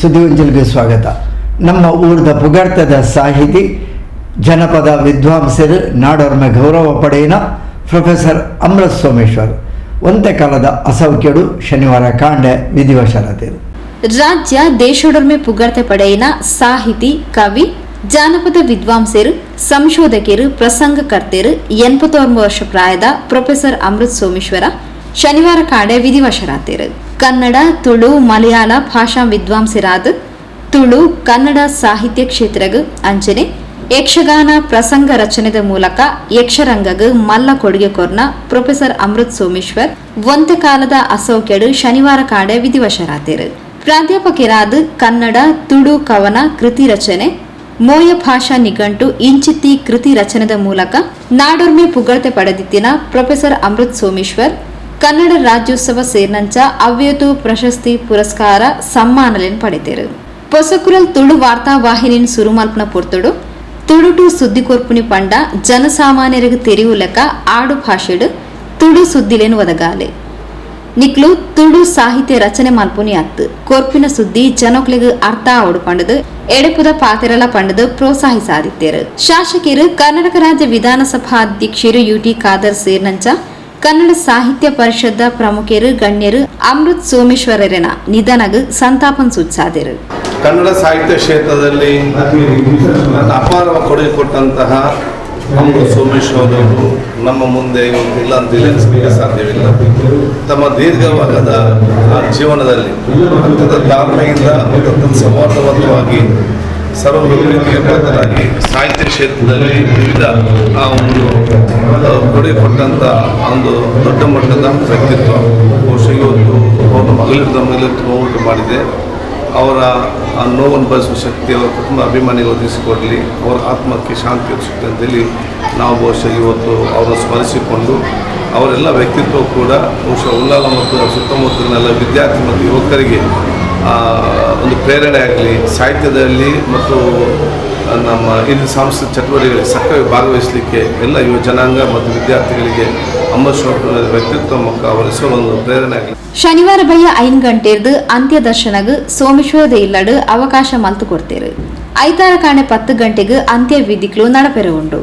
ಸುದ್ದಿಗೊಂಚಿಲ್ಗೆ ಸ್ವಾಗತ. ನಮ್ಮ ಊರದ ಪುಗರ್ತದ ಸಾಹಿತಿ, ಜನಪದ ವಿದ್ವಾಂಸರು, ನಾಡೋರ್ಮೆ ಗೌರವ ಪಡೆಯಿನ ಪ್ರೊಫೆಸರ್ ಅಮೃತ್ ಸೋಮೇಶ್ವರ್ ಒಂತೆ ಕಾಲದ ಅಸೌಖ್ಯಡು ಶನಿವಾರ ಕಾಂಡೆ ವಿಧಿವಶರಾದರು. ರಾಜ್ಯ ದೇಶೊಡೊರ್ಮೆ ಪುಗರ್ತೆ ಪಡೆಯಿನ ಸಾಹಿತಿ, ಕವಿ, ಜಾನಪದ ವಿದ್ವಾಂಸರು, ಸಂಶೋಧಕರು, ಪ್ರಸಂಗಕರ್ತರು, 89 ವರ್ಷ ಪ್ರಾಯದ ಪ್ರೊಫೆಸರ್ ಅಮೃತ್ ಸೋಮೇಶ್ವರ ಶನಿವಾರ ಕಾಡೆ ವಿಧಿವಶರಾತೆರು. ಕನ್ನಡ, ತುಳು, ಮಲಯಾಳ ಭಾಷಾ ವಿದ್ವಾಂಸರಾದ ತುಳು ಕನ್ನಡ ಸಾಹಿತ್ಯ ಕ್ಷೇತ್ರಗ್ ಅಂಚನೆ ಯಕ್ಷಗಾನ ಪ್ರಸಂಗ ರಚನೆದ ಮೂಲಕ ಯಕ್ಷರಂಗಗ್ ಮಲ್ಲ ಕೊಡುಗೆ ಕೊರ್ನ ಪ್ರೊಫೆಸರ್ ಅಮೃತ್ ಸೋಮೇಶ್ವರ್ ಒಂತೆ ಕಾಲದ ಅಸೌಖ್ಯಡು ಶನಿವಾರ ಕಾಡೆ ವಿಧಿವಶರಾತೆರು. ಪ್ರಾಧ್ಯಾಪಕರಾದ ಕನ್ನಡ, ತುಳು ಕವನ ಕೃತಿ ರಚನೆ, ಮೋಯ ಭಾಷಾ ನಿಘಂಟು ಇಂಚಿತ್ತಿ ಕೃತಿ ರಚನೆದ ಮೂಲಕ ನಾಡೊರ್ಮೆ ಪುಗರ್ತೆ ಪಡೆದಿತ್ತಿನ ಪ್ರೊಫೆಸರ್ ಅಮೃತ್ ಸೋಮೇಶ್ವರ್ ಕನ್ನಡ ರಾಜ್ಯೋತ್ಸವ ಸೇರ್ನಂಚ ಅವ್ಯತು ಪ್ರಶಸ್ತಿ, ಪುರಸ್ಕಾರ, ಸಮ್ಮಾನಲೆನ್ ಪಡೆತೆರು. ಪೊಸಕುರಲ್ ತುಳು ವಾರ್ತಾ ವಾಹಿನಿನ್ ಸುರುಮಲ್ಪನ ಪೊರ್ತುಡು ತುಳುಟು ಸುದ್ದಿ ಕೊರ್ಪುನಿ ಪಂಡ ಜನಸಾಮಾನ್ಯರಿಗೆ ತೆರಿಯುಲೆಕ ಆಡು ಭಾಷೆಡ್ ತುಳು ಸುದ್ದಿಲೇನು ಒದಗಾಲೆ, ನಿಕ್ಲು ತುಳು ಸಾಹಿತ್ಯ ರಚನೆ ಮಲ್ಪುನಿ ಅತ್ತು, ಕೊರ್ಪಿನ ಸುದ್ದಿ ಜನೊಕ್ಲೆಗ್ ಅರ್ಥ ಆವಡು ಪಂಡದು ಎಡೆಪುದ ಪಾತೆರಲ ಪಂಡದು ಪ್ರೋತ್ಸಾಹಿಸಾದಿತ್ತೇರು. ಶಾಸಕರು, ಕರ್ನಾಟಕ ರಾಜ್ಯ ವಿಧಾನಸಭಾ ಅಧ್ಯಕ್ಷರು ಯುಟಿ ಖಾದರ್ ಸೇರ್ನಂಚ ಕನ್ನಡ ಸಾಹಿತ್ಯ ಪರಿಷತ್ ಪ್ರಮುಖರು, ಗಣ್ಯರು ಅಮೃತ್ ಸೋಮೇಶ್ವರರೆನ ನಿಧನಗ್ ಸಂತಾಪನ್ ಸೂಚಿಸಾದರು. ಕನ್ನಡ ಸಾಹಿತ್ಯ ಕ್ಷೇತ್ರದಲ್ಲಿ ನನ್ನ ಅಪಾರ ಕೊಡುಗೆ ಕೊಟ್ಟಂತಹ ಅಮೃತ್ ಸೋಮೇಶ್ವರವರು ನಮ್ಮ ಮುಂದೆ ಇವತ್ತು ಇಲ್ಲ ಅಂತ ಹೇಳಿ ಸಾಧ್ಯವಿಲ್ಲ. ತಮ್ಮ ದೀರ್ಘವಾದ ಆ ಜೀವನದಲ್ಲಿ ಅತ್ಯಂತ ತಾಳ್ಮೆಯಿಂದ ಮತ್ತು ಅತ್ಯಂತ ಸೌಹಾರ್ದವಂತವಾಗಿ, ಸರ್ವ ಪ್ರೀತಿಗೆ ಪಾತ್ರರಾಗಿ, ಸಾಹಿತ್ಯ ಕ್ಷೇತ್ರದಲ್ಲಿ ವಿವಿಧ ಆ ಒಂದು ಕೊಡುಗೆ ಕೊಟ್ಟಂಥ ಒಂದು ದೊಡ್ಡ ಮಟ್ಟದ ವ್ಯಕ್ತಿತ್ವ. ಬಹುಶಃ ಇವತ್ತು ಅವರ ಮಗಳಿರ್ದ ಮೇಲೆ ನೋವುಂಟು ಮಾಡಿದೆ. ಅವರ ಆ ನೋವನ್ನು ಭರಿಸುವ ಶಕ್ತಿ ಅವರ ಕುಟುಂಬ ಅಭಿಮಾನಿಗಳು ಒದಗಿಸಿಕೊಡಲಿ, ಅವರ ಆತ್ಮಕ್ಕೆ ಶಾಂತಿ ಒದಗಿಸುತ್ತೆ ಅಂತೇಳಿ ನಾವು ಬಹುಶಃ ಇವತ್ತು ಅವರನ್ನು ಸ್ಮರಿಸಿಕೊಂಡು, ಅವರೆಲ್ಲ ವ್ಯಕ್ತಿತ್ವ ಕೂಡ ಬಹುಶಃ ಉಳ್ಳಾಲ ಮತ್ತು ಸುತ್ತಮುತ್ತಲಿನೆಲ್ಲ ವಿದ್ಯಾರ್ಥಿ ಮತ್ತು ಯುವಕರಿಗೆ ಒಂದು ಪ್ರೇರಣೆ ಆಗಲಿ. ಸಾಹಿತ್ಯದಲ್ಲಿ ಮತ್ತು ನಮ್ಮ ಇಲ್ಲಿ ಸಾಂಸ್ಕೃತಿಕ ಚಟುವಟಿಕೆಗಳಿಗೆ ಸಕ್ರಿಯ ಭಾಗವಹಿಸಲಿಕ್ಕೆ ಎಲ್ಲ ಯುವ ಜನಾಂಗ ಮತ್ತು ವಿದ್ಯಾರ್ಥಿಗಳಿಗೆ ಅಂಬರೀಷ್ ವ್ಯಕ್ತಿತ್ವ ಮತ್ತು ಅವರ ಹೆಸರು ಒಂದು ಪ್ರೇರಣೆ ಆಗಲಿ. ಶನಿವಾರ ಬಯ್ಯ 5 ಗಂಟೆರ್ದು ಅಂತ್ಯ ದರ್ಶನಗ್ ಸೋಮೇಶ್ವರದ ಇಲ್ಲಡು ಅವಕಾಶ ಮಲ್ತು ಕೊಡ್ತೇರು. ಐತಾರ ಕಾಣೆ 10 ಗಂಟೆಗೆ ಅಂತ್ಯ ವಿಧಿಕ್ಲು ನಡಪೆರ ಉಂಡು.